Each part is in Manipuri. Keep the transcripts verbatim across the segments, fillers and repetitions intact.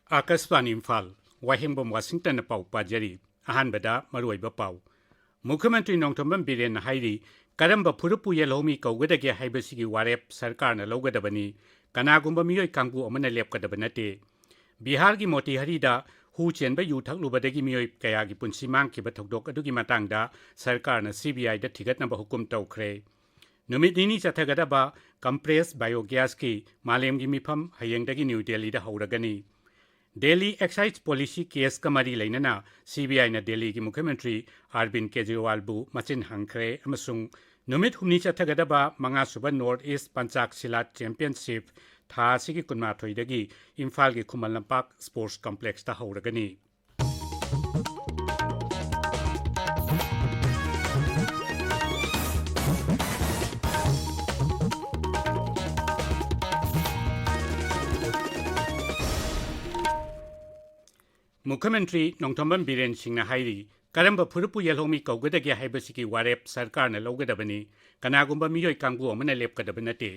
ꯑꯥꯀꯥꯁꯕꯥꯅꯤ ꯏꯝꯐꯥꯜ, ꯋꯥꯍꯦꯡꯕꯝ ꯋꯥꯁꯤꯡꯇꯟꯅ ꯄꯥꯎ ꯄꯥꯖꯔꯤ꯫ ꯑꯍꯥꯟꯕꯗ ꯃꯔꯨꯑꯣꯏꯕ ꯄꯥꯎ꯫ ꯃꯨꯈ꯭ꯌ ꯃꯟꯇ꯭ꯔꯤ ꯅꯣꯡꯊꯣꯝꯕꯝ ꯕꯤꯔꯦꯟꯅ ꯍꯥꯏꯔꯤ, ꯀꯔꯝꯕ ꯐꯨꯔꯨꯞꯄꯨ ꯌꯦꯜꯍꯧꯃꯤ ꯀꯧꯒꯗꯒꯦ ꯍꯥꯏꯕꯁꯤꯒꯤ ꯋꯥꯔꯦꯞ ꯁꯔꯀꯥꯔꯅ ꯂꯧꯒꯗꯕꯅꯤ꯫ ꯀꯅꯥꯒꯨꯝꯕ ꯃꯤꯑꯣꯏ ꯀꯥꯡꯕꯨ ꯑꯃꯅ ꯂꯦꯞꯀꯗꯕ ꯅꯠꯇꯦ꯫ ꯕꯤꯍꯥꯔꯒꯤ ꯃꯣꯇꯤꯍꯥꯔꯤꯗ ꯍꯨ ꯆꯦꯟꯕ ꯌꯨ ꯊꯛꯂꯨꯕꯗꯒꯤ ꯃꯤꯑꯣꯏ ꯀꯌꯥꯒꯤ ꯄꯨꯟꯁꯤ ꯃꯥꯡꯈꯤꯕ ꯊꯧꯗꯣꯛ ꯑꯗꯨꯒꯤ ꯃꯇꯥꯡꯗ ꯁꯔꯀꯥꯔꯅ ꯁꯤ ꯕꯤ ꯑꯥꯏꯗ ꯊꯤꯒꯠꯅꯕ ꯍꯨꯀꯨꯝ ꯇꯧꯈ꯭ꯔꯦ꯫ ꯅꯨꯃꯤꯠ ꯅꯤꯅꯤ ꯆꯠꯊꯒꯗꯕ compressed biogasꯀꯤ ꯃꯥꯂꯦꯝꯒꯤ ꯃꯤꯐꯝ ꯍꯌꯦꯡꯗꯒꯤ ꯅ꯭ꯌꯨ ꯗꯦꯜꯂꯤꯗ ꯍꯧꯔꯒꯅꯤ꯫ ꯗꯦꯜꯂꯤ excise policy caseꯀ ꯃꯔꯤ ꯂꯩꯅꯅ ꯁꯤ ꯕꯤ ꯑꯥꯏꯅ ꯗꯦꯜꯂꯤꯒꯤ ꯃꯨꯈ꯭ꯌ ꯃꯟꯇ꯭ꯔꯤ ꯑꯔꯕꯤꯟ ꯀꯦꯖꯔꯤꯋꯥꯜꯕꯨ ꯃꯆꯤꯟ ꯍꯪꯈ꯭ꯔꯦ ꯑꯃꯁꯨꯡ ꯅꯨꯃꯤꯠ ꯍꯨꯝꯅꯤ ꯆꯠꯊꯒꯗꯕ ꯃꯉꯥꯁꯨꯕ North East Panchak Silat Championship ꯊꯥ ꯑꯁꯤꯒꯤ ꯀꯨꯟꯃꯥꯊꯣꯏꯗꯒꯤ ꯏꯝꯐꯥꯜꯒꯤ ꯈꯨꯃꯟ ꯂꯝꯄꯥꯛ sports complexꯇ ꯍꯧꯔꯒꯅꯤ꯫ ꯃꯨꯈ꯭ꯌ ꯃꯟꯇ꯭ꯔꯤ ꯅꯣꯡꯊꯣꯝꯕꯝ ꯕꯤꯔꯦꯟ ꯁꯤꯡꯅ ꯍꯥꯏꯔꯤ, ꯀꯔꯝꯕ ꯐꯨꯔꯨꯞꯄꯨ ꯌꯦꯜꯍꯧꯃꯤ ꯀꯧꯒꯗꯒꯦ ꯍꯥꯏꯕꯁꯤꯒꯤ ꯋꯥꯔꯦꯞ ꯁꯔꯀꯥꯔꯅ ꯂꯧꯒꯗꯕꯅꯤ, ꯀꯅꯥꯒꯨꯝꯕ ꯃꯤꯑꯣꯏ ꯀꯥꯡꯕꯨ ꯑꯃꯅ ꯂꯦꯞꯀꯗꯕ ꯅꯠꯇꯦ꯫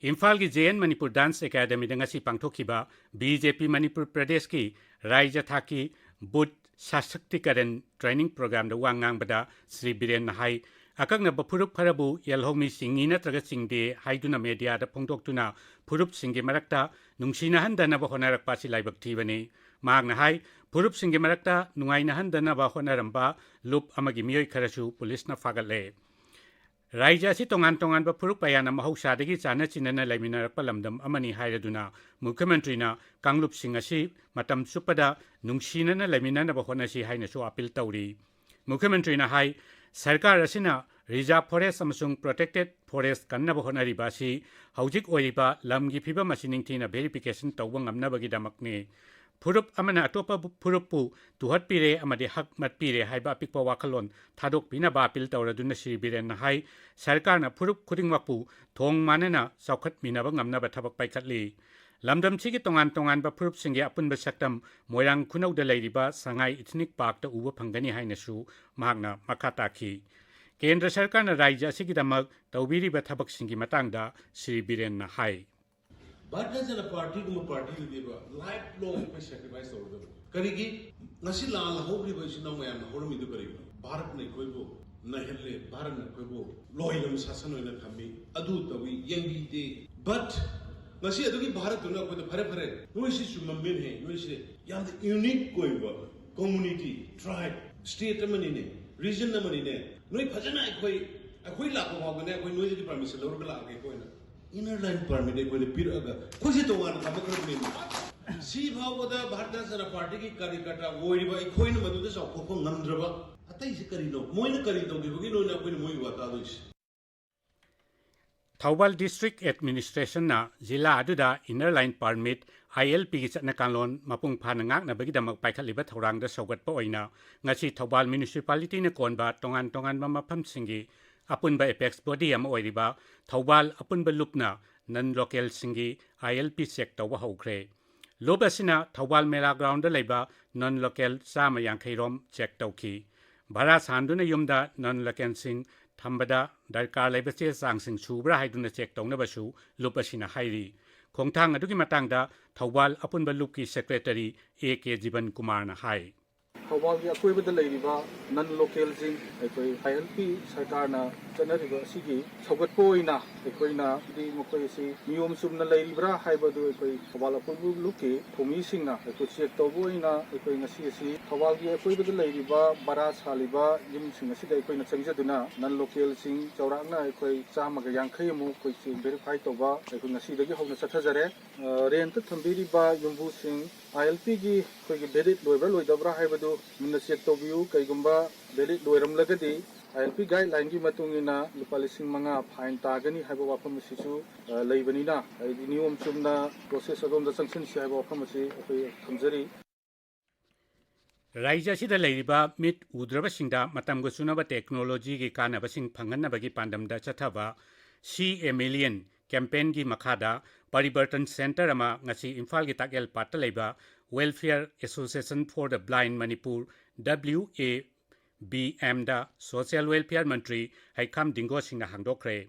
ꯏꯝꯐꯥꯜꯒꯤ ꯖꯦ ꯑꯦꯟ ꯃꯅꯤꯄꯨꯔ Dance Academyꯗ ꯉꯁꯤ ꯄꯥꯡꯊꯣꯛꯈꯤꯕ ꯕꯤ ꯖꯦ ꯄꯤ ꯃꯅꯤꯄꯨꯔ ꯄ꯭ꯔꯗꯦꯁꯀꯤ ꯔꯥꯏꯖ꯭ꯌ ꯊꯥꯛꯀꯤ ꯕꯨꯊ ꯁꯥꯁꯛꯇꯤꯀꯔꯟ training programꯗ ꯋꯥ ꯉꯥꯡꯕꯗ ꯁ꯭ꯔꯤ ꯕꯤꯔꯦꯟꯅ ꯍꯥꯏ, ꯑꯀꯛꯅꯕ ꯐꯨꯔꯨꯞ ꯈꯔꯕꯨ ꯌꯦꯜꯍꯧꯃꯤ ꯆꯤꯡꯏ ꯅꯠꯇ꯭ꯔꯒ ꯆꯤꯡꯗꯦ ꯍꯥꯏꯗꯨꯅ ꯃꯦꯗꯤꯌꯥꯗ ꯐꯣꯡꯗꯣꯛꯇꯨꯅ ꯐꯨꯔꯨꯞꯁꯤꯡꯒꯤ ꯃꯔꯛꯇ ꯅꯨꯡꯁꯤꯅꯍꯟꯗꯅꯕ ꯍꯣꯠꯅꯔꯛꯄ ꯑꯁꯤ ꯂꯥꯏꯕꯛ ꯊꯤꯕꯅꯤ꯫ ꯃꯍꯥꯛꯅ ꯍꯥꯏ, ꯐꯨꯔꯨꯞꯁꯤꯡꯒꯤ ꯃꯔꯛꯇ ꯅꯨꯡꯉꯥꯏꯅꯍꯟꯗꯅꯕ ꯍꯣꯠꯅꯔꯝꯕ ꯂꯨꯞ ꯑꯃꯒꯤ ꯃꯤꯑꯣꯏ ꯈꯔꯁꯨ ꯄꯨꯂꯤꯁꯅ ꯐꯥꯒꯠꯂꯦ꯫ ꯔꯥꯏꯖ꯭ꯌ ꯑꯁꯤ ꯇꯣꯉꯥꯟ ꯇꯣꯉꯥꯟꯕ ꯐꯨꯔꯨꯞ ꯀꯌꯥꯅ ꯃꯍꯧꯁꯥꯗꯒꯤ ꯆꯥꯟꯅ ꯆꯤꯟꯅꯅ ꯂꯩꯃꯤꯟꯅꯔꯛꯄ ꯂꯝꯗꯝ ꯑꯃꯅꯤ ꯍꯥꯏꯔꯗꯨꯅ ꯃꯨꯈ꯭ꯌ ꯃꯟꯇ꯭ꯔꯤꯅ ꯀꯥꯡꯂꯨꯞꯁꯤꯡ ꯑꯁꯤ ꯃꯇꯝ ꯆꯨꯞꯄꯗ ꯅꯨꯡꯁꯤꯅꯅ ꯂꯩꯃꯤꯟꯅꯅꯕ ꯍꯣꯠꯅꯁꯤ ꯍꯥꯏꯅꯁꯨ ꯑꯥꯄꯤꯜ ꯇꯧꯔꯤ꯫ ꯃꯨꯈ꯭ꯌ ꯃꯟꯇ꯭ꯔꯤꯅ ꯍꯥꯏ, ꯁꯔꯀꯥꯔ ꯑꯁꯤꯅ reserve forest ꯑꯃꯁꯨꯡ protected forest ꯀꯟꯅꯕ ꯍꯣꯠꯅꯔꯤꯕ ꯑꯁꯤ ꯍꯧꯖꯤꯛ ꯑꯣꯏꯔꯤꯕ ꯂꯝꯒꯤ ꯐꯤꯕꯝ ꯑꯁꯤ ꯅꯤꯡꯊꯤꯅ verification ꯇꯧꯕ ꯉꯝꯅꯕꯒꯤꯗꯃꯛꯅꯤ꯫ ꯐꯨꯔꯨꯞ ꯑꯃꯅ ꯑꯇꯣꯞꯄ ꯐꯨꯔꯨꯞꯄꯨ ꯇꯨꯍꯠꯄꯤꯔꯦ ꯑꯃꯗꯤ ꯍꯛ ꯃꯠꯄꯤꯔꯦ ꯍꯥꯏꯕ ꯑꯄꯤꯛꯄ ꯋꯥꯈꯜꯂꯣꯟ ꯊꯥꯗꯣꯛꯄꯤꯅꯕ ꯑꯥꯄꯤꯜ ꯇꯧꯔꯗꯨꯅ ꯁ꯭ꯔꯤ ꯕꯤꯔꯦꯟꯅ ꯍꯥꯏ, ꯁꯔꯀꯥꯔꯅ ꯐꯨꯔꯨꯞ ꯈꯨꯗꯤꯡꯃꯛꯄꯨ ꯊꯣꯡ ꯃꯥꯟꯅꯅ ꯆꯥꯎꯈꯠꯃꯤꯟꯅꯕ ꯉꯝꯅꯕ ꯊꯕꯛ ꯄꯥꯏꯈꯠꯂꯤ꯫ ꯂꯝꯗꯝꯁꯤꯒꯤ ꯇꯣꯉꯥꯟ ꯇꯣꯉꯥꯟꯕ ꯐꯨꯔꯨꯞꯁꯤꯡꯒꯤ ꯑꯄꯨꯟꯕ ꯁꯛꯇꯝ ꯃꯣꯏꯔꯥꯡ ꯈꯨꯅꯧꯗ ꯂꯩꯔꯤꯕ ꯁꯉꯥꯏ Ethnic Parkꯇ ꯎꯕ ꯐꯪꯒꯅꯤ ꯍꯥꯏꯅꯁꯨ ꯃꯍꯥꯛꯅ ꯃꯈꯥ ꯇꯥꯈꯤ꯫ ꯀꯦꯟꯗ꯭ꯔ ꯁꯔꯀꯥꯔꯅ ꯔꯥꯏꯖ꯭ꯌ ꯑꯁꯤꯒꯤꯗꯃꯛ ꯇꯧꯕꯤꯔꯤꯕ ꯊꯕꯛꯁꯤꯡꯒꯤ ꯃꯇꯥꯡꯗ ꯁ꯭ꯔꯤ ꯕꯤꯔꯦꯟꯅ ꯍꯥꯏ꯫ ꯚꯥꯔꯇꯤꯌ ꯖꯅꯇꯥ ꯄꯥꯔꯇꯤꯒꯨꯝꯕ ꯄꯥꯔꯇꯤꯗꯨꯗꯤꯕ ꯂꯥꯏꯐ ꯂꯣꯡ ꯑꯩꯈꯣꯏ ꯁꯦꯀ꯭ꯔꯤꯐꯥꯏꯁ ꯇꯧꯒꯗꯕꯅꯤ꯫ ꯀꯔꯤꯒꯤ? ꯉꯁꯤ ꯂꯥꯜ ꯍꯧꯈ꯭ꯔꯤꯕ ꯏꯆꯤꯟ ꯏꯅꯥꯎ ꯃꯌꯥꯝꯅ ꯍꯧꯔꯝꯃꯤꯗꯨ ꯀꯔꯤꯒꯤꯅꯣ? ꯚꯥꯔꯠꯅ ꯑꯩꯈꯣꯏꯕꯨ ꯅꯩꯍꯜꯂꯦ, ꯚꯥꯔꯠꯅ ꯑꯩꯈꯣꯏꯕꯨ ꯂꯣꯏꯅ ꯁꯥꯁꯟ ꯑꯣꯏꯅ ꯊꯝꯃꯤ, ꯑꯗꯨ ꯇꯧꯏ, ꯌꯦꯡꯕꯤꯗꯦ꯫ But ꯉꯁꯤ ꯑꯗꯨꯒꯤ ꯚꯥꯔꯠꯇꯨꯅ ꯑꯩꯈꯣꯏꯗ, "ꯐꯔꯦ, ꯐꯔꯦ, ꯅꯣꯏꯁꯤ ꯆꯨꯝꯃꯝꯃꯦꯅꯦ, ꯅꯣꯏꯁꯦ ꯌꯥꯝꯅ ꯌꯨꯅꯤꯛ ꯑꯣꯏꯕ ꯀꯝꯃꯨꯅꯤꯇꯤ, ꯇ꯭ꯔꯥꯏꯕ, ꯁ꯭ꯇꯦꯠ ꯑꯃꯅꯤꯅꯦ, ꯔꯤꯖꯟ ꯑꯃꯅꯤꯅꯦ, ꯅꯣꯏ ꯐꯖꯅ ꯑꯩꯈꯣꯏ, ꯑꯩꯈꯣꯏ ꯂꯥꯛꯄ ꯐꯥꯎꯕꯅꯦ ꯑꯩꯈꯣꯏ ꯅꯣꯏꯗꯒꯤ ꯄꯔꯃꯤꯁꯟ ꯂꯧꯔꯒ ꯂꯥꯛꯑꯒꯦ ꯑꯩꯈꯣꯏꯅ꯫ ꯏꯅꯔ ꯂꯥꯏꯟ ꯄꯔꯃꯤꯠ ꯑꯩꯈꯣꯏꯗ ꯄꯤꯔꯛꯑꯒ ꯑꯩꯈꯣꯏꯁꯦ ꯇꯣꯉꯥꯟꯅ ꯊꯝꯃꯛꯈ꯭ꯔꯕꯅꯦ꯫ ꯁꯤ ꯐꯥꯎꯕꯗ ꯚꯥꯔꯇꯤꯌ ꯖꯅꯇꯥ ꯄꯥꯔꯇꯤꯒꯤ ꯀꯥꯔꯌꯀꯔꯇꯥ ꯑꯣꯏꯔꯤꯕ ꯑꯩꯈꯣꯏꯅ ꯃꯗꯨꯗ ꯆꯥꯎꯊꯣꯛꯄ ꯉꯝꯗ꯭ꯔꯕ꯫ ꯑꯇꯩꯁꯤ ꯀꯔꯤꯅꯣ? ꯃꯣꯏꯅ ꯀꯔꯤ ꯇꯧꯈꯤꯕꯒꯤꯅꯣꯅ ꯑꯩꯈꯣꯏꯅ ꯃꯣꯏꯒꯤ ꯋꯥ ꯇꯥꯗꯣꯏꯁꯦ?" ꯊꯧꯕꯥꯜ ꯗꯤꯁꯇ꯭ꯔꯤꯛ ꯑꯦꯗꯃꯤꯅꯤꯁꯇ꯭ꯔꯦꯁꯟꯅ ꯖꯤꯂꯥ ꯑꯗꯨꯗ ꯏꯅꯔ ꯂꯥꯏꯟ ꯄꯔꯃꯤꯠ, ꯑꯥꯏ ꯑꯦꯜ ꯄꯤꯒꯤ ꯆꯠꯅ ꯀꯥꯡꯂꯣꯟ ꯃꯄꯨꯡ ꯐꯥꯅ ꯉꯥꯛꯅꯕꯒꯤꯗꯃꯛ ꯄꯥꯏꯈꯠꯂꯤꯕ ꯊꯧꯔꯥꯡꯗ ꯁꯧꯒꯠꯄ ꯑꯣꯏꯅ ꯉꯁꯤ ꯊꯧꯕꯥꯜ ꯃ꯭ꯌꯨꯅꯤꯁꯤꯄꯥꯂꯤꯇꯤꯅ ꯀꯣꯟꯕ ꯇꯣꯉꯥꯟ ꯇꯣꯉꯥꯟꯕ ꯃꯐꯝꯁꯤꯡꯒꯤ ꯑꯄꯨꯟꯕ ꯑꯦꯄꯦꯛꯁ ꯕꯣꯗꯤ ꯑꯃ ꯑꯣꯏꯔꯤꯕ ꯊꯧꯕꯥꯜ ꯑꯄꯨꯟꯕ ꯂꯨꯞꯅ ꯅꯟ ꯂꯣꯀꯦꯜꯁꯤꯡꯒꯤ ꯑꯥꯏ ꯑꯦꯜ ꯄꯤ ꯆꯦꯛ ꯇꯧꯕ ꯍꯧꯈ꯭ꯔꯦ꯫ ꯂꯨꯞ ꯑꯁꯤꯅ ꯊꯧꯕꯥꯜ ꯃꯦꯂꯥ ꯒ꯭ꯔꯥꯎꯟꯗ ꯂꯩꯕ ꯅꯟ ꯂꯣꯀꯦꯜ ꯆꯥꯝꯃ ꯌꯥꯡꯈꯩ ꯔꯣꯝ ꯆꯦꯛ ꯇꯧꯈꯤ꯫ ꯚꯔꯥ ꯁꯥꯟꯗꯨꯅ ꯌꯨꯝꯗ ꯅꯟ ꯂꯣꯀꯦꯜꯁꯤꯡ ꯊꯝꯕꯗ ꯗꯔꯀꯥꯔ ꯂꯩꯕ ꯆꯦ ꯆꯥꯡꯁꯤꯡ ꯁꯨꯕ꯭ꯔꯥ ꯍꯥꯏꯗꯨꯅ ꯆꯦꯛ ꯇꯧꯅꯕꯁꯨ ꯂꯨꯞ ꯑꯁꯤꯅ ꯍꯥꯏꯔꯤ꯫ ꯈꯣꯡꯊꯥꯡ ꯑꯗꯨꯒꯤ ꯃꯇꯥꯡꯗ ꯊꯧꯕꯥꯜ ꯑꯄꯨꯟꯕ ꯂꯨꯞꯀꯤ ꯁꯦꯀ꯭ꯔꯦꯇꯔꯤ ꯑꯦ ꯀꯦ ꯖꯤꯕꯟ ꯀꯨꯃꯥꯔꯅ ꯍꯥꯏ꯫ ꯊꯧꯕꯥꯜꯒꯤ ꯑꯀꯣꯏꯕꯗ ꯂꯩꯔꯤꯕ ꯅꯟ ꯂꯣꯀꯦꯜꯁꯤꯡ ꯑꯩꯈꯣꯏ ꯑꯥꯏ ꯑꯦꯜ ꯄꯤ ꯁꯔꯀꯥꯔꯅ ꯆꯠꯅꯔꯤꯕ ꯑꯁꯤꯒꯤ ꯁꯧꯒꯠꯄ ꯑꯣꯏꯅ ꯑꯩꯈꯣꯏꯅ ꯍꯥꯏꯗꯤ ꯃꯈꯣꯏ ꯑꯁꯤ ꯅꯤꯌꯣꯝ ꯆꯨꯝꯅ ꯂꯩꯔꯤꯕ꯭ꯔꯥ ꯍꯥꯏꯕꯗꯨ ꯑꯩꯈꯣꯏ ꯊꯧꯕꯥꯜ ꯑꯄꯨꯟꯕ ꯂꯨꯞꯀꯤ ꯊꯧꯃꯤꯁꯤꯡꯅ ꯑꯩꯈꯣꯏ ꯆꯦꯛ ꯇꯧꯕ ꯑꯣꯏꯅ ꯑꯩꯈꯣꯏ ꯉꯁꯤ ꯑꯁꯤ ꯊꯧꯕꯥꯜꯒꯤ ꯑꯀꯣꯏꯕꯗ ꯂꯩꯔꯤꯕ ꯕꯔꯥ ꯁꯥꯜꯂꯤꯕ ꯌꯨꯝꯁꯤꯡ ꯑꯁꯤꯗ ꯑꯩꯈꯣꯏꯅ ꯆꯪꯖꯗꯨꯅ ꯅꯟ ꯂꯣꯀꯦꯜꯁꯤꯡ ꯆꯥꯎꯔꯥꯛꯅ ꯑꯩꯈꯣꯏ ꯆꯥꯝꯃꯒ ꯌꯥꯡꯈꯩ ꯑꯃꯨꯛ ꯑꯩꯈꯣꯏ ꯆꯦꯛ ꯚꯦꯔꯤꯐꯥꯏ ꯇꯧꯕ ꯑꯩꯈꯣꯏ ꯉꯁꯤꯗꯒꯤ ꯍꯧꯅ ꯆꯠꯊꯖꯔꯦ꯫ ꯑ, ꯔꯦꯟꯠꯇ ꯊꯝꯕꯤꯔꯤꯕ ꯌꯨꯝꯕꯨꯁꯤꯡ ꯑꯥꯏ ꯑꯦꯜ ꯄꯤꯒꯤ ꯑꯩꯈꯣꯏꯒꯤ ꯚꯦꯂꯤꯠ ꯂꯣꯏꯕ꯭ꯔꯥ ꯂꯣꯏꯗꯕ꯭ꯔꯥ ꯍꯥꯏꯕꯗꯨ ꯃꯨꯟꯅ ꯆꯦꯛ ꯇꯧꯕꯤꯌꯨ꯫ ꯀꯩꯒꯨꯝꯕ ꯚꯦꯂꯤꯠ ꯂꯣꯏꯔꯝꯂꯒꯗꯤ ꯑꯥꯏ ꯑꯦꯜ ꯄꯤ ꯒꯥꯏꯗꯂꯥꯏꯟꯒꯤ ꯃꯇꯨꯡ ꯏꯟꯅ ꯂꯨꯄꯥ ꯂꯤꯁꯤꯡ ꯃꯉꯥ ꯐꯥꯏꯟ ꯇꯥꯒꯅꯤ ꯍꯥꯏꯕ ꯋꯥꯐꯝ ꯑꯁꯤꯁꯨ, ꯑ, ꯂꯩꯕꯅꯤꯅ, ꯍꯥꯏꯗꯤ ꯅꯤꯌꯣꯝ ꯆꯨꯝꯅ ꯄ꯭ꯔꯣꯁꯦꯁ ꯑꯗꯣꯝꯗ ꯆꯪꯁꯤꯟꯁꯤ ꯍꯥꯏꯕ ꯋꯥꯐꯝ ꯑꯁꯤ ꯑꯩꯈꯣꯏ ꯊꯝꯖꯔꯤ꯫ ꯔꯥꯏꯖ꯭ꯌ ꯑꯁꯤꯗ ꯂꯩꯔꯤꯕ ꯃꯤꯠ ꯎꯗ꯭ꯔꯕꯁꯤꯡꯗ ꯃꯇꯝꯒ ꯆꯨꯅꯕ ꯇꯦꯛꯅꯣꯂꯣꯖꯤꯒꯤ ꯀꯥꯟꯅꯕꯁꯤꯡ ꯐꯪꯍꯟꯅꯕꯒꯤ ꯄꯥꯟꯗꯝꯗ ꯆꯠꯊꯕ ꯁꯤ ꯑꯦ ꯃꯤꯂꯤꯌꯟ ꯀꯦꯝꯄꯦꯟꯒꯤ ꯃꯈꯥꯗ ꯄꯔꯤꯕꯔꯇꯟ ꯁꯦꯟꯇꯔ ꯑꯃ ꯉꯁꯤ ꯏꯝꯐꯥꯜꯒꯤ ꯇꯥꯛꯌꯦꯜ ꯄꯥꯠꯇ ꯂꯩꯕ Welfare Association for the Blind Manipur, W A B M the social welfare ꯃꯟꯇ꯭ꯔꯤ ꯍꯩꯈꯥꯝ ꯗꯤꯡꯒꯣ ꯁꯤꯡꯅ ꯍꯥꯡꯗꯣꯛꯈ꯭ꯔꯦ꯫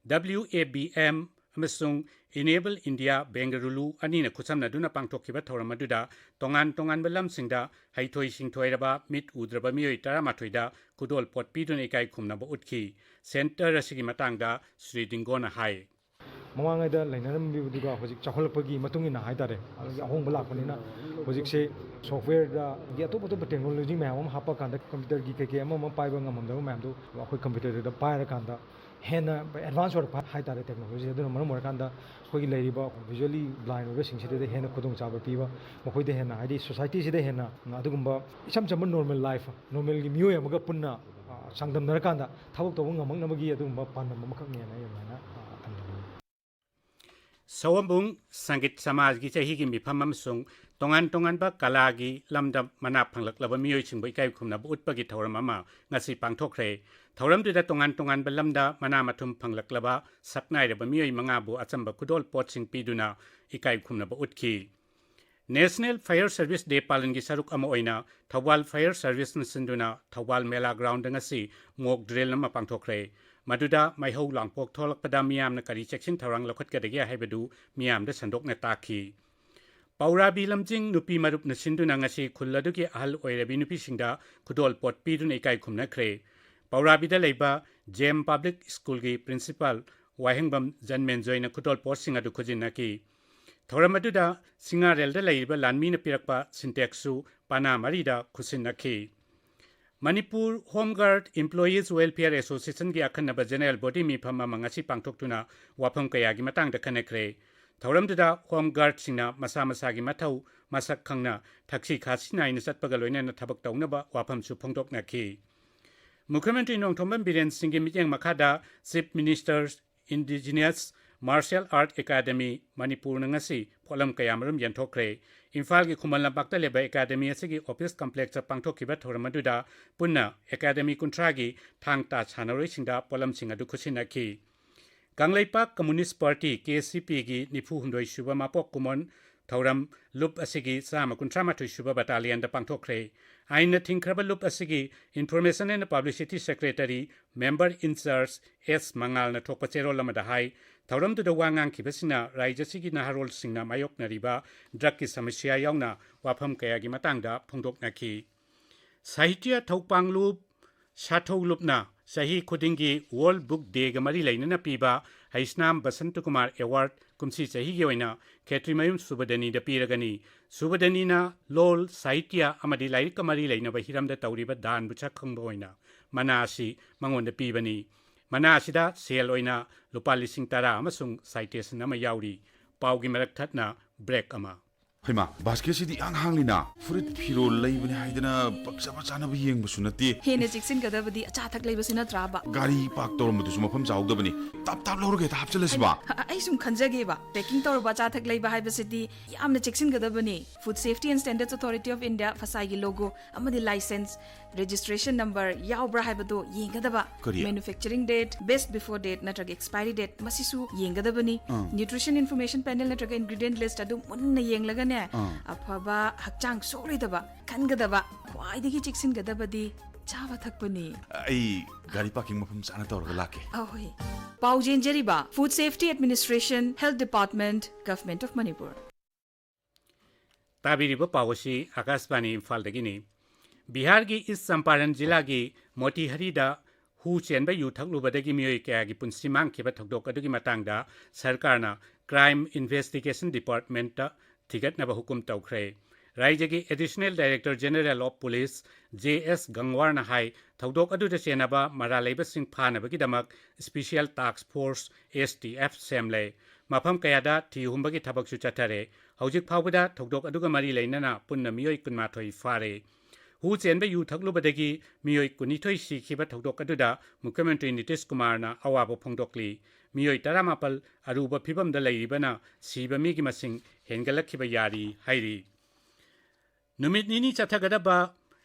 W A B M ꯑꯃꯁꯨꯡ Enable India Bengaluru ꯑꯅꯤꯅ ꯈꯨꯠꯁꯝꯅꯗꯨꯅ ꯄꯥꯡꯊꯣꯛꯈꯤꯕ ꯊꯧꯔꯝ ꯑꯗꯨꯗ ꯇꯣꯉꯥꯟ ꯇꯣꯉꯥꯟꯕ ꯂꯝꯁꯤꯡꯗ ꯍꯩꯊꯣꯏ ꯁꯤꯡꯊꯣꯏꯔꯕ ꯃꯤꯠ ꯎꯗ꯭ꯔꯕ ꯃꯤꯑꯣꯏ ꯇꯔꯥꯃꯥꯊꯣꯏꯗ ꯈꯨꯗꯣꯜ ꯄꯣꯠ ꯄꯤꯗꯨꯅ ꯏꯀꯥꯏ ꯈꯨꯝꯅꯕ ꯎꯠꯈꯤ꯫ Center ꯑꯁꯤꯒꯤ ꯃꯇꯥꯡꯗ ꯁ꯭ꯔꯤ ꯗꯤꯡꯒꯣꯅ ꯍꯥꯏ꯫ ꯃꯃꯥꯡꯉꯩꯗ ꯂꯩꯅꯔꯝꯃꯤꯕꯗꯨꯒ ꯍꯧꯖꯤꯛ ꯆꯥꯎꯈꯠꯂꯛꯄꯒꯤ ꯃꯇꯨꯡ ꯏꯟꯅ ꯍꯥꯏꯇꯥꯔꯦ, ꯑꯗꯒꯤ ꯑꯍꯣꯡꯕ ꯂꯥꯛꯄꯅꯤꯅ ꯍꯧꯖꯤꯛꯁꯦ softwareꯗ ꯑꯗꯒꯤ ꯑꯇꯣꯞ ꯑꯇꯣꯞꯄ technology ꯃꯌꯥꯝ ꯑꯃ ꯍꯥꯞꯄꯀꯥꯟꯗ computerꯒꯤ ꯀꯩꯀꯩ ꯑꯃ ꯑꯃ ꯄꯥꯏꯕ ꯉꯝꯃꯝꯗꯕ ꯃꯌꯥꯝꯗꯣ ꯑꯩꯈꯣꯏ computerꯗ ꯄꯥꯏꯔꯀꯥꯟꯗ ꯍꯦꯟꯅ advance ꯑꯣꯏꯔꯛꯄ ꯍꯥꯏꯇꯥꯔꯦ technology꯫ ꯑꯗꯨꯅ ꯃꯔꯝ ꯑꯣꯏꯔꯀꯥꯟꯗ ꯑꯩꯈꯣꯏꯒꯤ ꯂꯩꯔꯤꯕ visually blind ꯑꯣꯏꯕꯁꯤꯡꯁꯤꯗ ꯍꯦꯟꯅ ꯈꯨꯗꯣꯡꯆꯥꯕ ꯄꯤꯕ, ꯃꯈꯣꯏꯗ ꯍꯦꯟꯅ, ꯍꯥꯏꯗꯤ societyꯁꯤꯗ ꯍꯦꯟꯅ ꯑꯗꯨꯒꯨꯝꯕ ꯏꯆꯝ ꯆꯝꯕ normal life, normalꯒꯤ ꯃꯤꯑꯣꯏ ꯑꯃꯒ ꯄꯨꯟꯅ, ꯑ, ꯆꯥꯡꯗꯝꯅꯔꯀꯥꯟꯗ ꯊꯕꯛ ꯇꯧꯕ ꯉꯝꯃꯛꯅꯕꯒꯤ ꯑꯗꯨꯒꯨꯝꯕ ꯄꯥꯟꯗꯝ ꯑꯃꯈꯛꯅꯦꯅ ꯑꯩ ꯑꯗꯨꯃꯥꯏꯅ, ꯑ, ꯊꯝꯖꯅꯤꯡꯉꯤ꯫ ꯁꯑꯣꯝꯕꯨꯡ ꯁꯪꯒꯤꯠ ꯁꯃꯥꯖꯒꯤ ꯆꯍꯤꯒꯤ ꯃꯤꯐꯝ ꯑꯃꯁꯨꯡ ꯇꯣꯉꯥꯟ ꯇꯣꯉꯥꯟꯕ ꯀꯂꯥꯒꯤ ꯂꯝꯗ ꯃꯅꯥ ꯐꯪꯂꯛꯂꯕ ꯃꯤꯑꯣꯏꯁꯤꯡꯕꯨ ꯏꯀꯥꯏ ꯈꯨꯝꯅꯕ ꯎꯠꯄꯒꯤ ꯊꯧꯔꯝ ꯑꯃ ꯉꯁꯤ ꯄꯥꯡꯊꯣꯛꯈ꯭ꯔꯦ꯫ ꯊꯧꯔꯝꯗꯨꯗ ꯇꯣꯉꯥꯟ ꯇꯣꯉꯥꯟꯕ ꯂꯝꯗ ꯃꯅꯥ ꯃꯊꯨꯝ ꯐꯪꯂꯛꯂꯕ ꯁꯛꯅꯥꯏꯔꯕ ꯃꯤꯑꯣꯏ ꯃꯉꯥꯕꯨ ꯑꯆꯝꯕ ꯈꯨꯗꯣꯜ ꯄꯣꯠꯁꯤꯡ ꯄꯤꯗꯨꯅ ꯏꯀꯥꯏ ꯈꯨꯝꯅꯕ ꯎꯠꯈꯤ꯫ National Fire Service Day ꯄꯥꯂꯟꯒꯤ ꯁꯔꯨꯛ ꯑꯃ ꯑꯣꯏꯅ ꯊꯧꯕꯥꯜ Fire Serviceꯅ ꯁꯤꯟꯗꯨꯅ ꯊꯧꯕꯥꯜ ꯃꯦꯂꯥ groundꯗ ꯉꯁꯤ mock drill ꯑꯃ ꯄꯥꯡꯊꯣꯛꯈ꯭ꯔꯦ꯫ ꯃꯗꯨꯗ ꯃꯩꯍꯧ ꯂꯥꯡꯄꯣꯛ ꯊꯣꯛꯂꯛꯄꯗ ꯃꯤꯌꯥꯝꯅ ꯀꯔꯤ ꯆꯦꯛꯁꯤꯟ ꯊꯧꯔꯥꯡ ꯂꯧꯈꯠꯀꯗꯒꯦ ꯍꯥꯏꯕꯗꯨ ꯃꯤꯌꯥꯝꯗ ꯁꯟꯗꯣꯛꯅ ꯇꯥꯛꯈꯤ꯫ ꯄꯧꯔꯥꯕꯤ ꯂꯝꯖꯤꯡ ꯅꯨꯄꯤ ꯃꯔꯨꯞꯅ ꯁꯤꯟꯗꯨꯅ ꯉꯁꯤ ꯈꯨꯜ ꯑꯗꯨꯒꯤ ꯑꯍꯜ ꯑꯣꯏꯔꯕꯤ ꯅꯨꯄꯤꯁꯤꯡꯗ ꯈꯨꯗꯣꯜ ꯄꯣꯠ ꯄꯤꯗꯨꯅ ꯏꯀꯥꯏ ꯈꯨꯝꯅꯈ꯭ꯔꯦ꯫ ꯄꯧꯔꯥꯕꯤꯗ ꯂꯩꯕ ꯖꯦꯝ Public Schoolꯒꯤ principal ꯋꯥꯍꯦꯡꯕꯝ ꯖꯟꯃꯦꯟꯖꯣꯏꯅ ꯈꯨꯗꯣꯜ ꯄꯣꯠꯁꯤꯡ ꯑꯗꯨ ꯈꯨꯖꯤꯟꯅꯈꯤ꯫ ꯊꯧꯔꯝ ꯑꯗꯨꯗ ꯁꯤꯡꯉꯥꯔꯦꯜꯗ ꯂꯩꯔꯤꯕ ꯂꯥꯟꯃꯤꯅ ꯄꯤꯔꯛꯄ Sintexꯁꯨ ꯄꯅꯥ ꯃꯔꯤꯗ ꯈꯨꯠꯁꯤꯟꯅꯈꯤ꯫ Manipur Home Guard Employees Welfare Associationꯒꯤ ꯑꯈꯟꯅꯕ general body ꯃꯤꯐꯝ ꯑꯃ ꯉꯁꯤ ꯄꯥꯡꯊꯣꯛꯇꯨꯅ ꯋꯥꯐꯝ ꯀꯌꯥꯒꯤ ꯃꯇꯥꯡꯗ ꯈꯟꯅꯈ꯭ꯔꯦ꯫ ꯊꯧꯔꯝꯗꯨꯗ Home Guardꯁꯤꯡꯅ ꯃꯁꯥ ꯃꯁꯥꯒꯤ ꯃꯊꯧ ꯃꯁꯛ ꯈꯪꯅ ꯊꯛꯁꯤ ꯈꯥꯁꯤ ꯅꯥꯏꯅ ꯆꯠꯄꯒ ꯂꯣꯏꯅꯅ ꯊꯕꯛ ꯇꯧꯅꯕ ꯋꯥꯐꯝꯁꯨ ꯐꯣꯡꯗꯣꯛꯅꯈꯤ꯫ ꯃꯨꯈ꯭ꯌ ꯃꯟꯇ꯭ꯔꯤ ꯅꯣꯡꯊꯣꯝꯕꯝ ꯕꯤꯔꯦꯟ ꯁꯤꯡꯒꯤ ꯃꯤꯠꯌꯦꯡ ꯃꯈꯥꯗ Chief Minister's Indigenous Martial Art Academy ꯃꯅꯤꯄꯨꯔꯅ ꯉꯁꯤ ꯄꯣꯠꯂꯝ ꯀꯌꯥꯃꯔꯨꯝ ꯌꯦꯟꯊꯣꯛꯈ꯭ꯔꯦ꯫ ꯏꯝꯐꯥꯜꯒꯤ ꯈꯨꯃꯟ ꯂꯝꯄꯥꯛꯇ ꯂꯩꯕ academy ꯑꯁꯤꯒꯤ office complexꯇ ꯄꯥꯡꯊꯣꯛꯈꯤꯕ ꯊꯧꯔꯝ ꯑꯗꯨꯗ ꯄꯨꯟꯅ academy ꯀꯨꯟꯊ꯭ꯔꯥꯒꯤ ꯊꯥꯡ ꯇꯥ ꯁꯥꯟꯅꯔꯣꯏꯁꯤꯡꯗ ꯄꯣꯠꯂꯝꯁꯤꯡ ꯑꯗꯨ ꯈꯨꯠꯁꯤꯟꯅꯈꯤ꯫ ꯀꯪꯂꯩꯄꯥꯛ Communist Party, KCPꯒꯤ ꯅꯤꯐꯨ ꯍꯨꯝꯗꯣꯏ ꯁꯨꯕ ꯃꯄꯣꯛ ꯀꯨꯝꯑꯣꯟ ꯊꯧꯔꯝ ꯂꯨꯞ ꯑꯁꯤꯒꯤ ꯆꯥꯝꯃ ꯀꯨꯟꯊ꯭ꯔꯥ ꯃꯥꯊꯣꯏ ꯁꯨꯕ battalionꯗ ꯄꯥꯡꯊꯣꯛꯈ꯭ꯔꯦ꯫ ꯑꯥꯏꯟꯅ ꯊꯤꯡꯈ꯭ꯔꯕ ꯂꯨꯞ ꯑꯁꯤꯒꯤ Information and Publicity Secretary, Member in Charge ꯑꯦꯁ ꯃꯉꯥꯜꯅ ꯊꯣꯛꯄ ꯆꯦꯔꯣꯜ ꯑꯃꯗ ꯍꯥꯏ, ꯊꯧꯔꯝꯗꯨꯗ ꯋꯥ ꯉꯥꯡꯈꯤꯕꯁꯤꯡꯅ ꯔꯥꯖ꯭ꯌ ꯑꯁꯤꯒꯤ ꯅꯍꯥꯔꯣꯜꯁꯤꯡꯅ ꯃꯥꯌꯣꯛꯅꯔꯤꯕ drug ꯀꯤ ꯁꯃꯁ꯭ꯌꯥ ꯌꯥꯎꯅ ꯋꯥꯐꯝ ꯀꯌꯥꯒꯤ ꯃꯇꯥꯡꯗ ꯐꯣꯡꯗꯣꯛꯅꯈꯤ꯫ ꯁꯥꯍꯤꯇ꯭ꯌ ꯊꯧꯄꯥꯡꯂꯨꯞ ꯁꯥꯊꯧꯂꯨꯞꯅ ꯆꯍꯤ ꯈꯨꯗꯤꯡꯒꯤ World Book Day ꯒ ꯃꯔꯤ ꯂꯩꯅꯅ ꯄꯤꯕ ꯍꯩꯁꯅꯥꯝ ꯕꯁꯟꯇ ꯀꯨꯃꯥꯔ Award ꯀꯨꯝꯁꯤ ꯆꯍꯤꯒꯤ ꯑꯣꯏꯅ ꯈꯦꯇ꯭ꯔꯤꯃꯌꯨꯝ ꯁꯨꯕꯗꯅꯤꯗ ꯄꯤꯔꯒꯅꯤ꯫ ꯁꯨꯕꯗꯅꯤꯅ ꯂꯣꯜ, ꯁꯥꯍꯤꯇ꯭ꯌ ꯑꯃꯗꯤ ꯂꯥꯏꯔꯤꯛꯀ ꯃꯔꯤ ꯂꯩꯅꯕ ꯍꯤꯔꯝꯗ ꯇꯧꯔꯤꯕ ꯗꯥꯟꯕꯨ ꯁꯛꯈꯪꯕ ꯑꯣꯏꯅ ꯃꯅꯥ ꯑꯁꯤ ꯃꯉꯣꯟꯗ ꯄꯤꯕꯅꯤ꯫ ꯃꯅꯥ ꯑꯁꯤꯗ ꯁꯦꯜ ꯑꯣꯏꯅ ꯂꯨꯄꯥ ꯂꯤꯁꯤꯡ ꯇꯔꯥ ꯑꯃꯁꯨꯡ citation ꯑꯃ ꯌꯥꯎꯔꯤ꯫ ꯄꯥꯎꯒꯤ ꯃꯔꯛ ꯊꯠꯅ break ꯑꯃ꯫ ꯍꯩꯃꯥ, basket ꯁꯤꯗꯤ ꯏꯍꯥꯡ ꯍꯥꯡꯂꯤꯅ꯫ ꯐꯨꯔꯤꯠ ꯐꯤꯔꯣꯜ ꯂꯩꯕꯅꯦ ꯍꯥꯏꯗꯅ ꯄꯛꯆꯕ ꯆꯥꯅꯕ ꯌꯦꯡꯕꯁꯨ ꯅꯠꯇꯦ꯫ ꯍꯦꯟꯅ ꯆꯦꯛꯁꯤꯟꯒꯗꯕꯗꯤ ꯑꯆꯥ ꯑꯊꯛ ꯂꯩꯕꯁꯤ ꯅꯠꯇ꯭ꯔꯥꯕ? ꯒꯥꯔꯤ park ꯇꯧꯔꯝꯕꯗꯨꯁꯨ ꯃꯐꯝ ꯆꯥꯍꯧꯗꯕꯅꯤ꯫ ꯇꯥꯞ ꯇꯥꯞ ꯂꯧꯔꯒ ꯍꯦꯛꯇ ꯍꯥꯞꯆꯤꯜꯂꯁꯤꯕ꯫ ꯑꯩ, ꯑꯩ ꯁꯨꯝ ꯈꯟꯖꯒꯦꯕ, packing ꯇꯧꯔꯕ ꯑꯆꯥ ꯑꯊꯛ ꯂꯩꯕ ꯍꯥꯏꯕꯁꯤꯗꯤ ꯌꯥꯝꯅ ꯆꯦꯛꯁꯤꯟꯒꯗꯕꯅꯤ꯫ Food Safety and Standards Authority of India, ꯐꯁꯥꯏꯒꯤ logo ꯑꯃꯗꯤ license, registration number ꯌꯥꯎꯕ꯭ꯔꯥ ꯍꯥꯏꯕꯗꯨ ꯌꯦꯡꯒꯗꯕ꯫ ꯀꯔꯤ? Manufacturing date, best before date ꯅꯠꯇ꯭ꯔꯒ expiry date, ꯃꯁꯤꯁꯨ ꯌꯦꯡꯒꯗꯕꯅꯤ꯫ ꯑꯥ꯫ Nutrition Information Panel ꯅꯠꯇ꯭ꯔꯒ ingredient list ꯑꯗꯨ ꯃꯨꯟꯅ ꯌꯦꯡꯂꯒꯅꯦ, ꯑꯥ꯫ ꯑꯐꯕ, ꯍꯛꯆꯥꯡ ꯁꯣꯛꯂꯣꯏꯗꯕ ꯈꯟꯒꯗꯕ꯫ ꯈ꯭ꯋꯥꯏꯗꯒꯤ ꯆꯦꯛꯁꯤꯟꯒꯗꯕꯗꯤ ꯆꯥꯕ ꯊꯛꯄꯅꯤ꯫ ꯑꯩ ꯒꯥꯔꯤ parking ꯃꯐꯝ ꯆꯥꯅ ꯇꯧꯔꯒ ꯂꯥꯛꯀꯦ꯫ ꯑꯍꯣꯏ꯫ ꯄꯥꯎ ꯆꯦꯟꯖꯔꯤꯕ Food Safety Administration, Health Department, Government of Manipur꯫ ꯇꯥꯕꯤꯔꯤꯕ ꯄꯥꯎ ꯑꯁꯤ ꯑꯥꯀꯥꯁꯕꯥꯅꯤ ꯏꯝꯐꯥꯜꯗꯒꯤꯅꯤ꯫ ꯕꯤꯍꯥꯔꯒꯤ ꯏꯁ ꯆꯝꯄꯥꯔꯟ ꯖꯤꯂꯥꯒꯤ ꯃꯣꯇꯤꯍꯔꯤꯗ ꯍꯨ ꯆꯦꯟꯕ ꯌꯨ ꯊꯛꯂꯨꯕꯗꯒꯤ ꯃꯤꯑꯣꯏ ꯀꯌꯥꯒꯤ ꯄꯨꯟꯁꯤ ꯃꯥꯡꯈꯤꯕ ꯊꯧꯗꯣꯛ ꯑꯗꯨꯒꯤ ꯃꯇꯥꯡꯗ ꯁꯔꯀꯥꯔꯅ Crime Investigation Department ꯊꯤꯒꯠꯅꯕ ꯍꯨꯀꯨꯝ ꯇꯧꯈ꯭ꯔꯦ꯫ ꯔꯥꯖ꯭ꯌꯒꯤ Additional Director General of Police J S ꯒꯪꯋꯥꯔꯅ ꯍꯥꯏ, ꯊꯧꯗꯣꯛ ꯑꯗꯨꯗ ꯆꯦꯟꯅꯕ ꯃꯔꯥꯜ ꯂꯩꯕꯁꯤꯡ ꯐꯥꯅꯕꯒꯤꯗꯃꯛ Special Task Force, S T F, ꯁꯦꯝꯂꯦ꯫ ꯃꯐꯝ ꯀꯌꯥꯗ ꯊꯤ ꯍꯨꯝꯕꯒꯤ ꯊꯕꯛꯁꯨ ꯆꯠꯊꯔꯦ꯫ ꯍꯧꯖꯤꯛ ꯐꯥꯎꯕꯗ ꯊꯧꯗꯣꯛ ꯑꯗꯨꯒ ꯃꯔꯤ ꯂꯩꯅꯅ ꯄꯨꯟꯅ ꯃꯤꯑꯣꯏ ꯀꯨꯟꯃꯥꯊꯣꯏ ꯐꯥꯔꯦ꯫ ꯍꯨ ꯆꯦꯟꯕ ꯌꯨ ꯊꯛꯂꯨꯕꯗꯒꯤ ꯃꯤꯑꯣꯏ ꯀꯨꯟꯅꯤꯊꯣꯏ ꯁꯤꯈꯤꯕ ꯊꯧꯗꯣꯛ ꯑꯗꯨꯗ ꯃꯨꯈ꯭ꯌ ꯃꯟꯇ꯭ꯔꯤ ꯅꯤꯇꯤꯁ ꯀꯨꯃꯥꯔꯅ ꯑꯋꯥꯕ ꯐꯣꯡꯗꯣꯛꯂꯤ꯫ ꯃꯤꯑꯣꯏ ꯇꯔꯥꯃꯥꯄꯜ ꯑꯔꯨꯕ ꯐꯤꯚꯝꯗ ꯂꯩꯔꯤꯕꯅ ꯁꯤꯕ ꯃꯤꯒꯤ ꯃꯁꯤꯡ ꯍꯦꯟꯒꯠꯂꯛꯈꯤꯕ ꯌꯥꯔꯤ ꯍꯥꯏꯔꯤ꯫ ꯅꯨꯃꯤꯠ ꯅꯤꯅꯤ ꯆꯠꯊꯒꯗꯕ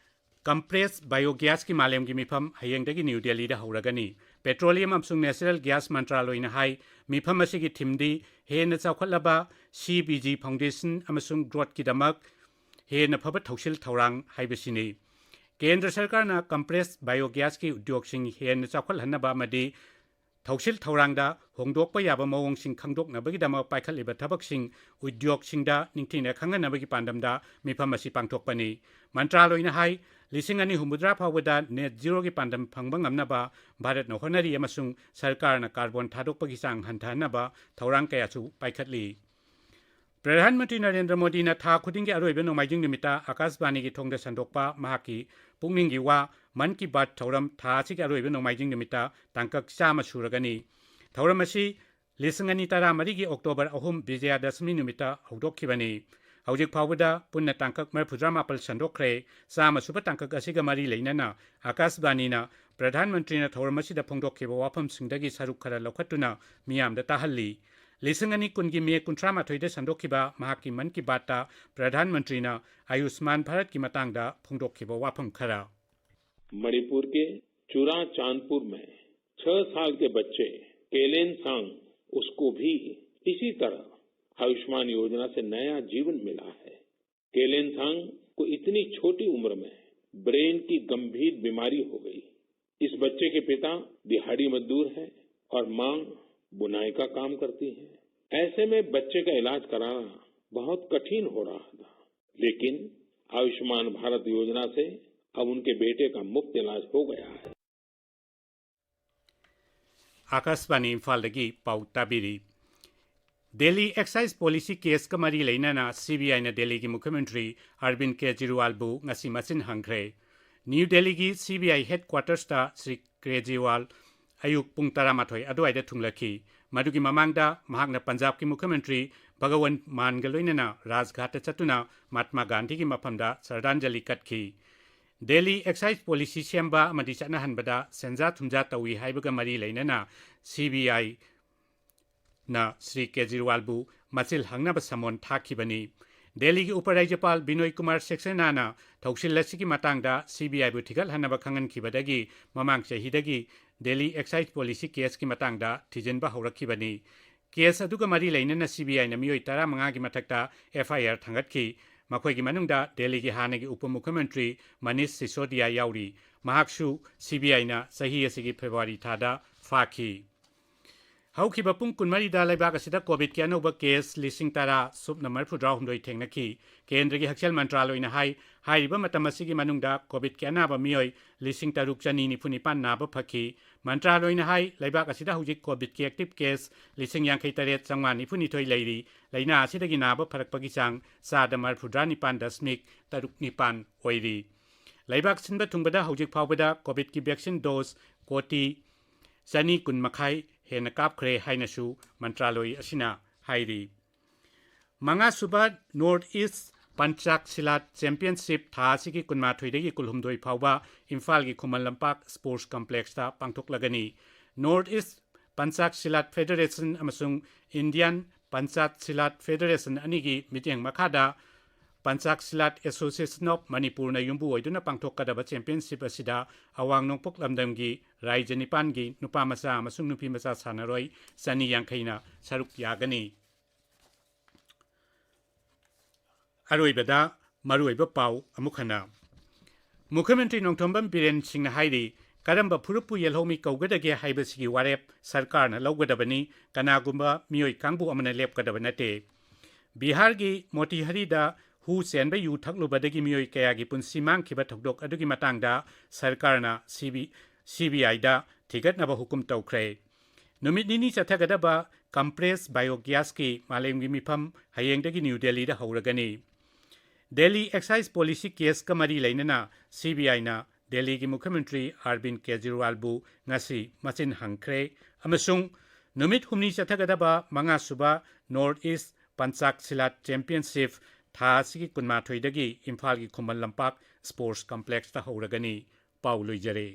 compressed biogas ꯀꯤ ꯃꯥꯂꯦꯝꯒꯤ ꯃꯤꯐꯝ ꯍꯌꯦꯡꯗꯒꯤ ꯅ꯭ꯌꯨ ꯗꯦꯜꯂꯤꯗ ꯍꯧꯔꯒꯅꯤ꯫ Petroleum ꯑꯃꯁꯨꯡ Natural Gas ꯃꯟꯇ꯭ꯔꯥꯂꯣꯏꯅ ꯍꯥꯏ, ꯃꯤꯐꯝ ꯑꯁꯤꯒꯤ theme ꯗꯤ ꯍꯦꯟꯅ ꯆꯥꯎꯈꯠꯂꯕ C B G Foundation ꯑꯃꯁꯨꯡ growth ꯀꯤꯗꯃꯛ ꯍꯦꯟꯅ ꯐꯕ ꯊꯧꯁꯤꯜ ꯊꯧꯔꯥꯡ ꯍꯥꯏꯕꯁꯤꯅꯤ꯫ ꯀꯦꯟꯗ꯭ꯔ ꯁꯔꯀꯥꯔꯅ compressed biogas ꯀꯤ ꯎꯗ꯭ꯌꯣꯒꯁꯤꯡ ꯍꯦꯟꯅ ꯆꯥꯎꯈꯠꯍꯟꯅꯕ ꯑꯃꯗꯤ ꯊꯧꯁꯤꯜ ꯊꯧꯔꯥꯡꯗ ꯍꯣꯡꯗꯣꯛꯄ ꯌꯥꯕ ꯃꯑꯣꯡꯁꯤꯡ ꯈꯪꯗꯣꯛꯅꯕꯒꯤꯗꯃꯛ ꯄꯥꯏꯈꯠꯂꯤꯕ ꯊꯕꯛꯁꯤꯡ ꯎꯗ꯭ꯌꯣꯒꯁꯤꯡꯗ ꯅꯤꯡꯊꯤꯅ ꯈꯪꯍꯟꯅꯕꯒꯤ ꯄꯥꯟꯗꯝꯗ ꯃꯤꯐꯝ ꯑꯁꯤ ꯄꯥꯡꯊꯣꯛꯄꯅꯤ꯫ ꯃꯟꯇ꯭ꯔꯥꯂꯣꯏꯅ ꯍꯥꯏ, ꯂꯤꯁꯤꯡ ꯑꯅꯤ ꯍꯨꯝꯐꯨꯇꯔꯥ ꯐꯥꯎꯕꯗ net zeroꯒꯤ ꯄꯥꯟꯗꯝ ꯐꯪꯕ ꯉꯝꯅꯕ ꯚꯥꯔꯠꯅ ꯍꯣꯠꯅꯔꯤ ꯑꯃꯁꯨꯡ ꯁꯔꯀꯥꯔꯅ carbon ꯊꯥꯗꯣꯛꯄꯒꯤ ꯆꯥꯡ ꯍꯟꯊꯍꯟꯅꯕ ꯊꯧꯔꯥꯡ ꯀꯌꯥꯁꯨ ꯄꯥꯏꯈꯠꯂꯤ꯫ ꯄ꯭ꯔꯙꯥꯟ ꯃꯟꯇ꯭ꯔꯤ ꯅꯔꯦꯟꯗ꯭ꯔ ꯃꯣꯗꯤꯅ ꯊꯥ ꯈꯨꯗꯤꯡꯒꯤ ꯑꯔꯣꯏꯕ ꯅꯣꯡꯃꯥꯏꯖꯤꯡ ꯅꯨꯃꯤꯠꯇ ꯑꯥꯀꯥꯁꯕꯥꯅꯤꯒꯤ ꯊꯣꯡꯗ ꯁꯟꯗꯣꯛꯄ ꯃꯍꯥꯛꯀꯤ ꯄꯨꯛꯅꯤꯡꯒꯤ ꯋꯥ ꯃꯟ ꯀꯤ ꯕꯥꯠ ꯊꯧꯔꯝ ꯊꯥ ꯑꯁꯤꯒꯤ ꯑꯔꯣꯏꯕ ꯅꯣꯡꯃꯥꯏꯖꯤꯡ ꯅꯨꯃꯤꯠꯇ ꯇꯥꯡꯀꯛ ꯆꯥꯝꯃ ꯁꯨꯔꯒꯅꯤ꯫ ꯊꯧꯔꯝ ꯑꯁꯤ ꯂꯤꯁꯤꯡ ꯑꯅꯤ ꯇꯔꯥꯃꯔꯤꯒꯤ ꯑꯣꯛꯇꯣꯕꯔ ꯑꯍꯨꯝ ꯕꯤꯖꯌꯗꯁꯃꯤ ꯅꯨꯃꯤꯠꯇ ꯍꯧꯗꯣꯛꯈꯤꯕꯅꯤ꯫ ꯍꯧꯖꯤꯛ ꯐꯥꯎꯕꯗ ꯄꯨꯟꯅ ꯇꯥꯡꯀꯛ ꯃꯔꯤꯐꯨꯇꯔꯥ ꯃꯥꯄꯜ ꯁꯟꯗꯣꯛꯈ꯭ꯔꯦ꯫ ꯆꯥꯝꯃ ꯁꯨꯕ ꯇꯥꯡꯀꯛ ꯑꯁꯤꯒ ꯃꯔꯤ ꯂꯩꯅꯅ ꯑꯥꯀꯥꯁꯕꯥꯅꯤꯅ ꯄ꯭ꯔꯙꯥꯟ ꯃꯟꯇ꯭ꯔꯤꯅ ꯊꯧꯔꯝ ꯑꯁꯤꯗ ꯐꯣꯡꯗꯣꯛꯈꯤꯕ ꯋꯥꯐꯝꯁꯤꯡꯗꯒꯤ ꯁꯔꯨꯛ ꯈꯔ ꯂꯧꯈꯠꯇꯨꯅ ꯃꯤꯌꯥꯝꯗ ꯇꯥꯍꯜꯂꯤ꯫ ꯂꯤꯁꯤꯡ ꯑꯅꯤ ꯀꯨꯟꯒꯤ ꯃꯦ ꯀꯨꯟꯊ꯭ꯔꯥ ꯃꯥꯊꯣꯏꯗ ꯁꯟꯗꯣꯛꯈꯤꯕ ꯃꯍꯥꯛꯀꯤ ꯃꯟ ꯀꯤ ꯕꯥꯠꯇ ꯄ꯭ꯔꯙꯥꯟ ꯃꯟꯇ꯭ꯔꯤꯅ ꯑꯌꯨꯁꯃꯥꯟ ꯚꯥꯔꯠꯀꯤ ꯃꯇꯥꯡꯗ ꯐꯣꯡꯗꯣꯛꯈꯤꯕ ꯋꯥꯐꯝ ꯈꯔ꯫ मणिपुर के चुराचांदपुर में छह साल के बच्चे केलेन सांग, उसको भी इसी तरह आयुष्मान योजना से नया जीवन मिला है। केलेन सांग को इतनी छोटी उम्र में ब्रेन की गंभीर बीमारी हो गई। इस बच्चे के पिता दिहाड़ी मजदूर हैं और मां बुनाई का काम करती हैं। ऐसे में बच्चे का इलाज कराना बहुत कठिन हो रहा था, लेकिन आयुष्मान भारत योजना से अब उनके बेटे का मुफ्त इलाज हो गया है। ꯑꯥꯀꯥꯁꯕꯥꯅꯤ ꯏꯝꯐꯥꯜꯗꯒꯤ ꯄꯥꯎ ꯇꯥꯕꯤꯔꯤ꯫ ꯗꯦꯜꯂꯤ ꯑꯦꯛꯁꯥꯏꯖ ꯄꯣꯂꯤꯁꯤ ꯀꯦꯁꯀ ꯃꯔꯤ ꯂꯩꯅꯅ ꯁꯤ ꯕꯤ ꯑꯥꯏꯅ ꯗꯦꯜꯂꯤꯒꯤ ꯃꯨꯈ꯭ꯌ ꯃꯟꯇ꯭ꯔꯤ ꯑꯔꯕꯤꯟ ꯀꯦꯖꯔꯤꯋꯥꯜꯕꯨ ꯉꯁꯤ ꯃꯆꯤꯟ ꯍꯪꯈ꯭ꯔꯦ꯫ ꯅ꯭ꯌꯨ ꯗꯦꯜꯂꯤꯒꯤ ꯁꯤ ꯕꯤ ꯑꯥꯏ ꯍꯦꯗꯀ꯭ꯋꯥꯇꯔꯁꯇ ꯁ꯭ꯔꯤ ꯀꯦꯖꯔꯤꯋꯥꯜ ꯑꯌꯨꯛ ꯄꯨꯡ ꯇꯔꯥꯃꯥꯊꯣꯏ ꯑꯗꯨꯋꯥꯏꯗ ꯊꯨꯡꯂꯈꯤ꯫ ꯃꯗꯨꯒꯤ ꯃꯃꯥꯡꯗ ꯃꯍꯥꯛꯅ ꯄꯟꯖꯥꯕꯀꯤ ꯃꯨꯈ꯭ꯌ ꯃꯟꯇ꯭ꯔꯤ ꯚꯒꯋꯟ ꯃꯥꯟꯒ ꯂꯣꯏꯅꯅ ꯔꯥꯖꯘꯥꯠꯇ ꯆꯠꯇꯨꯅ ꯃꯍꯥꯠꯃꯥ ꯒꯥꯟꯙꯤꯒꯤ ꯃꯐꯝꯗ ꯁ꯭ꯔꯗꯥꯟꯖꯂꯤ ꯀꯠꯈꯤ꯫ ꯗꯦꯜꯂꯤ ꯑꯦꯛꯁꯥꯏꯖ ꯄꯣꯂꯤꯁꯤ ꯁꯦꯝꯕ ꯑꯃꯗꯤ ꯆꯠꯅꯍꯟꯕꯗ ꯁꯦꯟꯖꯥ ꯊꯨꯝꯖꯥ ꯇꯧꯏ ꯍꯥꯏꯕꯒ ꯃꯔꯤ ꯂꯩꯅꯅ ꯁꯤ ꯕꯤ ꯑꯥꯏꯅ ꯁ꯭ꯔꯤ ꯀꯦꯖꯔꯤꯋꯥꯜꯕꯨ ꯃꯆꯤꯜ ꯍꯪꯅꯕ ꯁꯃꯣꯟ ꯊꯥꯈꯤꯕꯅꯤ꯫ ꯗꯦꯜꯂꯤꯒꯤ ꯎꯄ ꯔꯥꯖ꯭ꯌꯄꯥꯜ ꯕꯤꯅꯣꯏ ꯀꯨꯃꯥꯔ ꯁꯦꯛꯁꯦꯅꯥꯅ ꯊꯧꯁꯤꯜ ꯑꯁꯤꯒꯤ ꯃꯇꯥꯡꯗ ꯁꯤ ꯕꯤ ꯑꯥꯏꯕꯨ ꯊꯤꯒꯠꯍꯟꯅꯕ ꯈꯪꯍꯟꯈꯤꯕꯗꯒꯤ ꯃꯃꯥꯡ ꯆꯍꯤꯗꯒꯤ ꯗꯦꯜꯂꯤ ꯑꯦꯛꯁꯥꯏꯖ ꯄꯣꯂꯤꯁꯤ ꯀꯦꯁꯀꯤ ꯃꯇꯥꯡꯗ ꯊꯤꯖꯤꯟꯕ ꯍꯧꯔꯛꯈꯤꯕꯅꯤ꯫ ꯀꯦꯁ ꯑꯗꯨꯒ ꯃꯔꯤ ꯂꯩꯅꯅ ꯁꯤ ꯕꯤ ꯑꯥꯏꯅ ꯃꯤꯑꯣꯏ ꯇꯔꯥꯃꯉꯥꯒꯤ ꯃꯊꯛꯇ ꯑꯦꯐ ꯑꯥꯏ ꯑꯥꯔ ꯊꯥꯡꯒꯠꯈꯤ꯫ ꯃꯈꯣꯏꯒꯤ ꯃꯅꯨꯡꯗ ꯗꯦꯜꯂꯤꯒꯤ ꯍꯥꯟꯅꯒꯤ ꯎꯄ ꯃꯨꯈ꯭ꯌ ꯃꯟꯇ꯭ꯔꯤ ꯃꯅꯤꯁ ꯁꯤꯁꯣꯗꯤꯌꯥ ꯌꯥꯎꯔꯤ꯫ ꯃꯍꯥꯛꯁꯨ ꯁꯤ ꯕꯤ ꯑꯥꯏꯅ ꯆꯍꯤ ꯑꯁꯤꯒꯤ ꯐꯦꯕ꯭ꯔꯨꯋꯥꯔꯤ ꯊꯥꯗ ꯐꯥꯈꯤ꯫ ꯍꯧꯈꯤꯕ ꯄꯨꯡ ꯀꯨꯟꯃꯔꯤꯗ ꯂꯩꯕꯥꯛ ꯑꯁꯤꯗ ꯀꯣꯚꯤꯗꯀꯤ ꯑꯅꯧꯕ ꯀꯦꯁ ꯂꯤꯁꯤꯡ ꯇꯔꯥ ꯁꯨꯞꯅ ꯃꯔꯤꯐꯨꯇꯔꯥꯍꯨꯝꯗꯣꯏ ꯊꯦꯡꯅꯈꯤ꯫ ꯀꯦꯟꯗ꯭ꯔꯒꯤ ꯍꯛꯁꯦꯜ ꯃꯟꯇ꯭ꯔꯥꯂꯣꯏꯅ ꯍꯥꯏ, ꯍꯥꯏꯔꯤꯕ ꯃꯇꯝ ꯑꯁꯤꯒꯤ ꯃꯅꯨꯡꯗ ꯀꯣꯚꯤꯗꯀꯤ ꯑꯅꯥꯕ ꯃꯤꯑꯣꯏ ꯂꯤꯁꯤꯡ ꯇꯔꯨꯛ ꯆꯅꯤ ꯅꯤꯐꯨ ꯅꯤꯄꯥꯟ ꯅꯥꯕ ꯐꯈꯤ꯫ ꯃꯟꯇ꯭ꯔꯥꯂꯣꯏꯅ ꯍꯥꯏ, ꯂꯩꯕꯥꯛ ꯑꯁꯤꯗ ꯍꯧꯖꯤꯛ ꯀꯣꯚꯤꯗꯀꯤ ꯑꯦꯛꯇꯤꯚ ꯀꯦꯁ ꯂꯤꯁꯤꯡ ꯌꯥꯡꯈꯩ ꯇꯔꯦꯠ ꯆꯥꯝꯃꯉꯥ ꯅꯤꯐꯨ ꯅꯤꯊꯣꯏ ꯂꯩꯔꯤ꯫ ꯂꯥꯏꯅꯥ ꯑꯁꯤꯗꯒꯤ ꯅꯥꯕ ꯐꯔꯛꯄꯒꯤ ꯆꯥꯡ ꯆꯥꯗ ꯃꯔꯤꯐꯨꯇꯔꯥ ꯅꯤꯄꯥꯟ ꯗꯁꯃꯤꯛ ꯇꯔꯨꯛ ꯅꯤꯄꯥꯟ ꯑꯣꯏꯔꯤ꯫ ꯂꯩꯕꯥꯛ ꯁꯤꯟꯕ ꯊꯨꯡꯕꯗ ꯍꯧꯖꯤꯛ ꯐꯥꯎꯕꯗ ꯀꯣꯚꯤꯗꯀꯤ ꯚꯦꯛꯁꯤꯟ ꯗꯣꯁ ꯀꯣꯇꯤ ꯆꯅꯤ ꯀꯨꯟ ꯃꯈꯥꯏ ꯍꯦꯟꯅ ꯀꯥꯞꯈ꯭ꯔꯦ ꯍꯥꯏꯅꯁꯨ ꯃꯟꯇ꯭ꯔꯥꯂꯣꯏ ꯑꯁꯤꯅ ꯍꯥꯏꯔꯤ꯫ ꯃꯉꯥꯁꯨꯕ ꯅꯣꯔꯠ ꯏꯁ ꯄꯟꯆꯥꯛ ꯁꯤꯂꯥꯠ ꯆꯦꯝꯄꯤꯌꯟꯁꯤꯞ ꯊꯥ ꯑꯁꯤꯒꯤ ꯀꯨꯟꯃꯥꯊꯣꯏꯗꯒꯤ ꯀꯨꯟꯍꯨꯝꯗꯣꯏ ꯐꯥꯎꯕ ꯏꯝꯐꯥꯜꯒꯤ Khuman Lampak sports ꯀꯝꯄ꯭ꯂꯦꯛꯁꯇ ꯄꯥꯡꯊꯣꯛꯂꯒꯅꯤ꯫ North east ꯄꯟꯆꯥꯛ ꯁꯤꯂꯥꯠ federation ꯑꯃꯁꯨꯡ ꯏꯟꯗꯤꯌꯥꯟ ꯄꯟꯆꯥꯛ ꯁꯤꯂꯥꯠ ꯐꯦꯗꯔꯦꯁꯟ ꯑꯅꯤꯒꯤ ꯃꯤꯠꯌꯦꯡ ꯃꯈꯥꯗ ꯄꯟꯆꯥꯛ ꯁꯤꯂꯥꯠ ꯑꯦꯁꯣꯁꯤꯌꯦꯁꯟ ꯑꯣꯐ ꯃꯅꯤꯄꯨꯔꯅ ꯌꯨꯝꯕꯨ ꯑꯣꯏꯗꯨꯅ ꯄꯥꯡꯊꯣꯛꯀꯗꯕ ꯆꯦꯝꯄꯤꯌꯟꯁꯤꯞ ꯑꯁꯤꯗ ꯑꯋꯥꯡ ꯅꯣꯡꯄꯣꯛ ꯂꯝꯗꯝꯒꯤ ꯔꯥꯏꯖ꯭ꯌ ꯅꯤꯄꯥꯟꯒꯤ ꯅꯨꯄꯥ ꯃꯆꯥ ꯑꯃꯁꯨꯡ ꯅꯨꯄꯤ ꯃꯆꯥ ꯁꯥꯟꯅꯔꯣꯏ ꯆꯅꯤ ꯌꯥꯡꯈꯩꯅ ꯁꯔꯨꯛ ꯌꯥꯒꯅꯤ꯫ ꯑꯔꯣꯏꯕꯗ ꯃꯔꯨꯑꯣꯏꯕ ꯄꯥꯎ ꯑꯃꯨꯛ ꯍꯟꯅ꯫ ꯃꯨꯈ꯭ꯌꯃꯟꯇ꯭ꯔꯤ ꯅꯣꯡꯊꯣꯝꯕꯝ ꯕꯤꯔꯦꯟ ꯁꯤꯡꯅ ꯍꯥꯏꯔꯤ, ꯀꯔꯝꯕ ꯐꯨꯔꯨꯞꯄꯨ ꯌꯦꯜꯍꯧꯃꯤ ꯀꯧꯒꯗꯒꯦ ꯍꯥꯏꯕꯁꯤꯒꯤ ꯋꯥꯔꯦꯞ ꯁꯔꯀꯥꯔꯅ ꯂꯧꯒꯗꯕꯅꯤ, ꯀꯅꯥꯒꯨꯝꯕ ꯃꯤꯑꯣꯏ ꯀꯥꯡꯕꯨ ꯑꯃꯅ ꯂꯦꯞꯀꯗꯕ ꯅꯠꯇꯦ꯫ ꯕꯤꯍꯥꯔꯒꯤ ꯃꯣꯇꯤꯍꯔꯤꯗ ꯍꯨ ꯆꯦꯟꯕ ꯌꯨ ꯊꯛꯂꯨꯕꯗꯒꯤ ꯃꯤꯑꯣꯏ ꯀꯌꯥꯒꯤ ꯄꯨꯟꯁꯤ ꯃꯥꯡꯈꯤꯕ ꯊꯧꯗꯣꯛ ꯑꯗꯨꯒꯤ ꯃꯇꯥꯡꯗ ꯁꯔꯀꯥꯔꯅ ꯁꯤ ꯕꯤ, ꯁꯤ ꯕꯤ ꯑꯥꯏꯗ ꯊꯤꯒꯠꯅꯕ ꯍꯨꯀꯨꯝ ꯇꯧꯈ꯭ꯔꯦ꯫ ꯅꯨꯃꯤꯠ ꯅꯤꯅꯤ ꯆꯠꯊꯒꯗꯕ ꯀꯝꯄ꯭ꯔꯦꯁ ꯕꯥꯏꯑꯣꯒ꯭ꯌꯥꯁꯀꯤ ꯃꯥꯂꯦꯝꯒꯤ ꯃꯤꯐꯝ ꯍꯌꯦꯡꯗꯒꯤ ꯅ꯭ꯌꯨ ꯗꯦꯜꯂꯤꯗ ꯍꯧꯔꯒꯅꯤ꯫ ꯗꯦꯜꯂꯤ ꯑꯦꯛꯁꯥꯏꯖ ꯄꯣꯂꯤꯁꯤ ꯀꯦꯁꯀ ꯃꯔꯤ ꯂꯩꯅꯅ ꯁꯤ ꯕꯤ ꯑꯥꯏꯅ ꯗꯦꯜꯂꯤꯒꯤ ꯃꯨꯈ꯭ꯌꯃꯟꯇ꯭ꯔꯤ ꯑꯔꯕꯤꯟ ꯀꯦꯖꯔꯤꯋꯥꯜꯕꯨ ꯉꯁꯤ ꯃꯆꯤꯟ ꯍꯪꯈ꯭ꯔꯦ ꯑꯃꯁꯨꯡ ꯅꯨꯃꯤꯠ ꯍꯨꯝꯅꯤ ꯆꯠꯊꯒꯗꯕ ꯃꯉꯥꯁꯨꯕ ꯅꯣꯔꯠ ꯏꯁ ꯄꯟꯆꯥꯛ ꯁꯤꯂꯥꯠ ꯆꯦꯝꯄꯤꯌꯟꯁꯤꯞ ꯊꯥ ꯑꯁꯤꯒꯤ ꯀꯨꯟꯃꯥꯊꯣꯏꯗꯒꯤ ꯏꯝꯐꯥꯜꯒꯤ ꯈꯨꯃꯟ ꯂꯝꯄꯥꯛ ꯁ꯭ꯄꯣꯔꯠꯁ ꯀꯝꯄ꯭ꯂꯦꯛꯁꯇ ꯍꯧꯔꯒꯅꯤ꯫ ꯄꯥꯎ ꯂꯣꯏꯖꯔꯦ꯫